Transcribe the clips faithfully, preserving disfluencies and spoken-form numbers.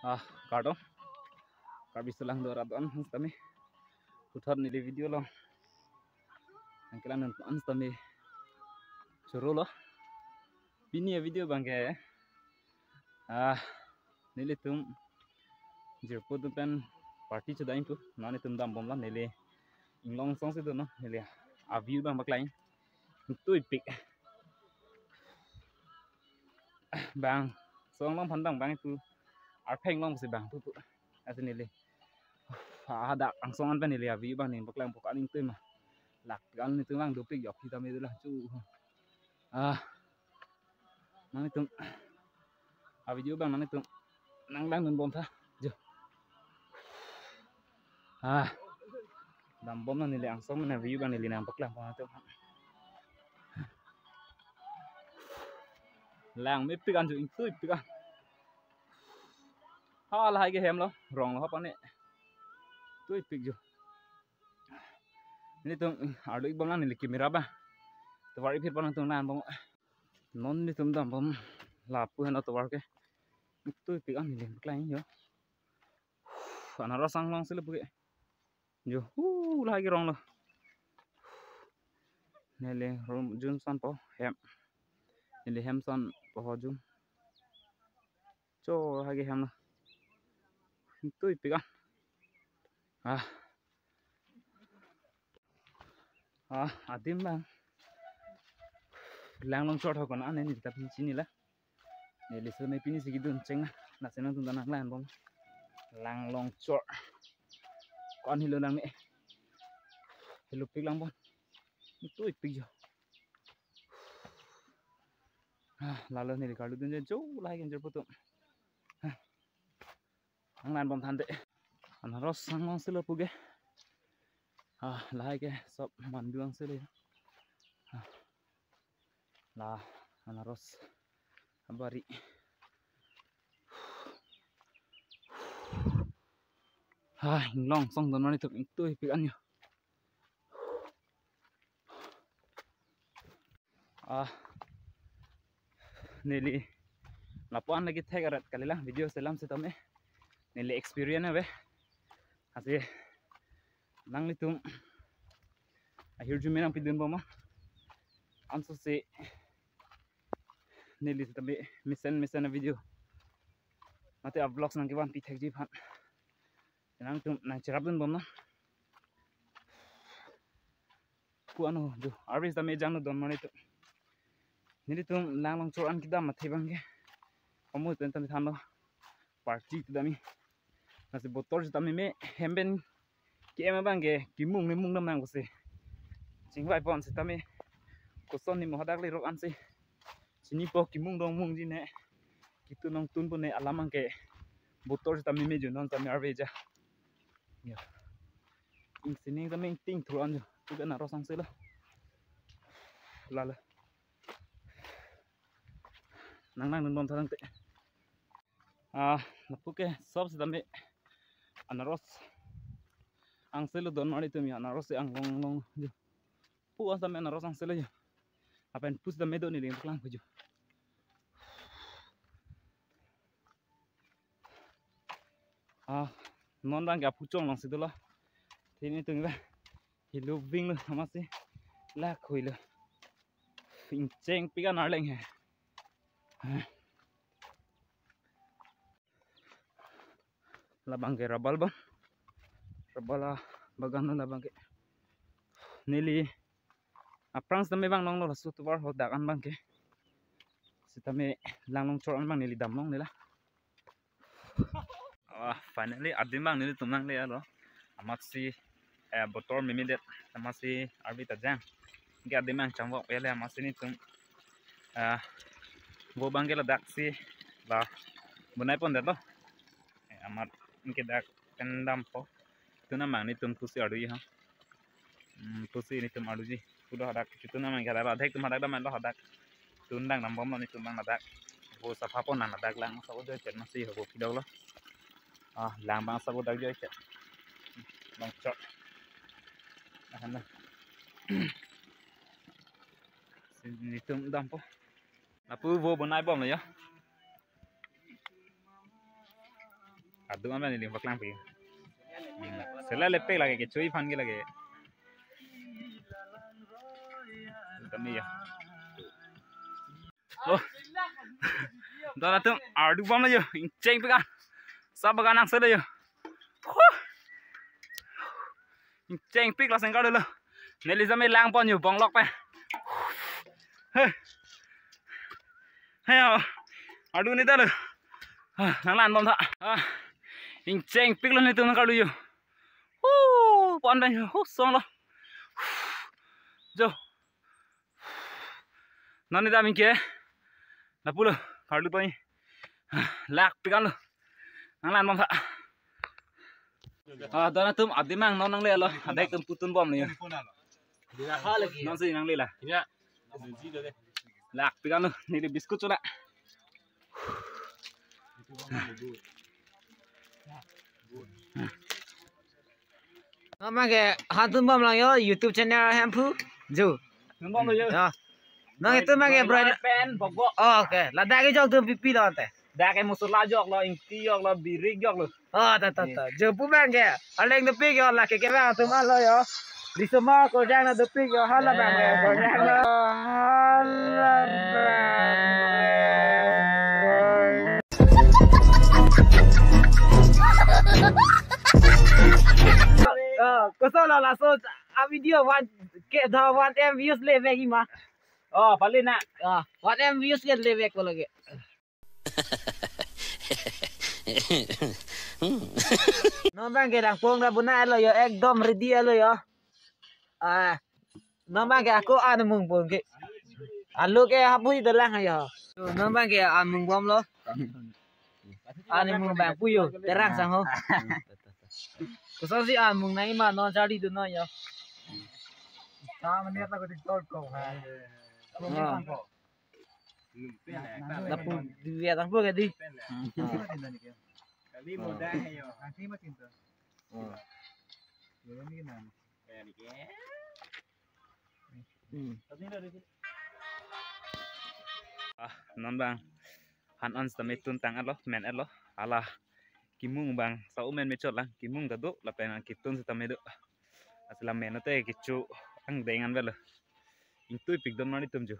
Ah, kardom. Karbi Sulang do radon sitame. Puthot neli video lo. Nangkelang non an sitame choro lo. Pini avideo abangke, ah, nelitum jirpo atum pen party chedai pu. Non nelitum dambom la, neli inglong song si do non, neli aview abang paklang. Tuipik. Bang song along aphan bang bang pu. Arpheng along si bang pu pu. Lasi neli hadak angsong an pen neli aview abang neli paklang pu, ko-an ingtui ma. Lak kan nelitum lang dopik jok kita me dolang chu. Ah. Nanglitum avideo abang nanglitum nanglang dunbom tha. Jo. Ah. Dambom na, neli angsong pen aview abang neli nangpaklangpo atum. Lang mepik an jo, ingtuipik an. Ha, lahai ke hem lo, rong lo ha pane. Tuipik jo. Nelitum arlo-ik bomlang neli camera abang. Tovar iphirpo nangtum nangbom. Non nelitum dambom lapu henlo tovar ke. Tuipik an neli paklang jo. Anaros anglong si lapu ke. Jo, hu, lahai ke rong lo. Neli room jun sanpo hem. Neli hem sanpo ho jun. Cho, lahai ke hem lo. Tuipik an. Ah. Ah, adim abang Langlong chor ho, ko-an an neli ta pini chinine la. Neli sitame pini si kedun cheng na. Lasi nangtum ta nanglangbom. Langlong chor. Ko-an helo lang ne. Helopik langbom. Tuipik jo. Ah, lalo neli karlu dunje jo, lahai ke jirpo atum. Ah. Nanglangbom tha ante. Anaros anglong si lapu ke. Ah, lahai ke sob mandu ang si le. Ah. La anaros abari. Ah, inglong song don mani tuk ingtuipik an jo. Ah, neli lapu-an lake thek arat kalilang, video selam sitame. Neli experience ave. Lasi nanglitum ahirjume nangpidunbom. Anso si neli sitame mesen mesen avideo mate avlogs nangkevan pithekji aphan nangtum nangcherapdunbom na. Pu ano jo, arvis dam ejang no don mani tuk. Nelitum Langlong chor an kedam athe abangke. Pamu pen tam thanlo. Party kedam i. Lasi botor sitame me hem pen ke-em abangke kimung ne mung dam nang pusi. Chingvaipon sitame. Koson ni mo hadak lerok ansi. Chinipo kimung dong mungji ne. Kitu nong tunpo ne alam abangke. Botor sitame me jo, non sitame arve ja. Ya. Ingsining sitame ingting thur an jo. Tu kan anaros angse lo. Lalo. Nanglang dunbom tha tangte. Ah, lapu ke sob sitame anaros angse lo don mani tum ya, anaros si anglong anglong jo. Pu-an sitame anaros angse lo jo. Lapen pu sitame do neli paklang pu jo. Ah, non abangke aphu chong along si dolo. Thini tung ba. Helo ving lo amatsi. Lakhui lo. Ingchengpik an arleng he. Labangke rubber bang. Rubber abagan lo labangke. Neli aphrang sitame vang longlo, laso tovar hadak an abangke. Sitame Langlong chor an abang neli dam longle la. Ah, finally adim abang nelitum nanglelo. Amatsi, eh, botor memedet, amatsi arve ta jang. Anke adim abang changvok ele, amatsi nelitum, ah, vo abangke ladak si la bonaipondetlo. Eh, amat anke dak pen dampo. Tun abang nelitum pusi arduji ha. Hmm, pusi nelitum arduji. Pulo hadak, chitun abangke hadak, hadak tum hadak dam lo hadak. Tun dang dambomlo nelitum abang hadak. Vo sapha pon nang hadak, lang asap do chet, amatsi ho vo pidoklo. Ah, lang abang asap dak jo chet. Long chor. Ahan na. Si nelitum dampo. Lapu vo bonaibomlo ya. Adu an neli paklangpi. Hmm. Sela lepek lake, kechui aphan ke lake. Kami ya. Oh. Don atum ardu bomlo yo. Ingchengpik an. Sa bagan angselo yo. Huh. Ingchengpik la sengkarlo. Neli jame langpon yo bonglok pen. He. He yo. Ardu ni ta lo. Ah, nanglangbom tha. Ah. Ingchengpiklo netum nangkarlu yo. Huh, pon pen yo. Huh, songlo. Jo. Non ni dam ingke. Lapulo, karlu poni. Lakpik anlo. Nanglangbom tha. Ah, don atum adim ang non nanglelo. Adai atum putun bomlo yo. Non si nanglela. Lakpik anlo. Neli biscuit chula. Non abang ke han tunbomlang yo, YouTube channel Hemphu. Jo. Tunbomlo yo. Ya. Non itum abang ke brother. Pen bokbok. Oh, okay. Ladak ke jok atum pipi lo ante. Dak ke mosola joklo, ingti joklo, birik joklo. Oh, ta ta ta. Jo pu abang ke. Aleng dopik yo, lake ke abang atum alo yo. Di semua kodang na dopik yo, hala abang ke. Kodang lo. Hala abang. Oh, koson lo laso a video one K da one M views le vek ma. Oh, pali na. Ah, one M views ke le vek ko lagi. Non abang ke dang pong da buna alo yo, ekdom ready alo yo. Ah, non abang ke ako an mung pon ke. Alu ke hapui dalang yo. Non abang ke an mung bomlo. An mung abang pu yo, terang sang ho. Koson si an mung nai ma non charli dun non yo. Ta mane ta ko tik tol ko. Ah. Lapu dia tang pu ke di. Kali muda hai yo. Nanti makin tuh. Oh. Ini kan. Hmm. Ah, non abang. Han an sitame tun tang alo, men alo. Hala kimung abang, sa umen mechot lang, kimung ta do, lapen an kitun sitame do. Asla men te kecho angdeng an velo. Ingtuipik don mani atum jo.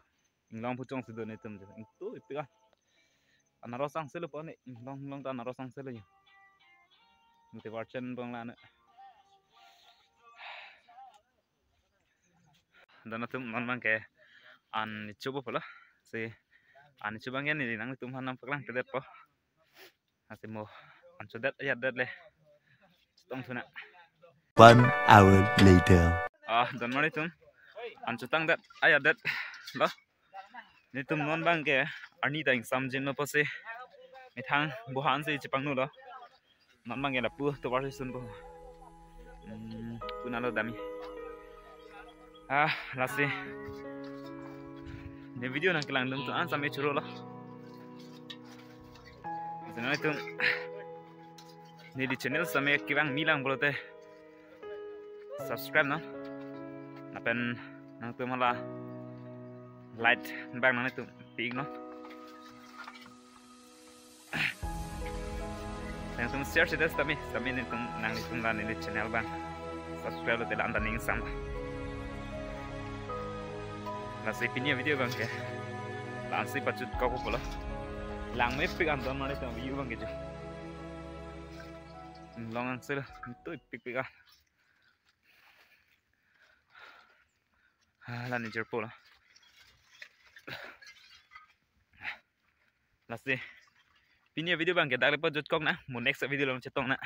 Inglong puchong si don atum jo. Ingtuipik an. Anaros angselo pon ne, inglong inglong ta anaros angselo jo. Mute warchen bang la ne. Don atum non abang ke an chobo pula. Si an chobo abang ke neli nangtum han nangpaklang kedetpo. Asimo an chodet ayat det le. Chetong thu na. One hour later. Ah, don mani atum. An chotang det ayat det lo. Netum non abang ke arni ta ingsamjinlo pusi methang bohan si chepangno lo. Non abang ke lapu tovar si sunpo. Hmm, punalo dami. Ah, lasi. Ne video nangkelang dun tu an sitame churo lo. Sina itum neli channel sitame kevang milang pulote subscribe non. Lapen nangtum hala like abang nangtum pik non. Nangtum share sita sitame, sitame netum nanglitum la neli channel abang subscribe lote la anta ningsang. Lasi pini video abang ke la-an si pachotkok pulo. Langmepik an don mani atum view abang ke jo. Long angselo, ingtuipikpik an. Ah, la ni jirpo lo. Lasi pini video abang ke dak le pachotkok na, mo next video along chetong na.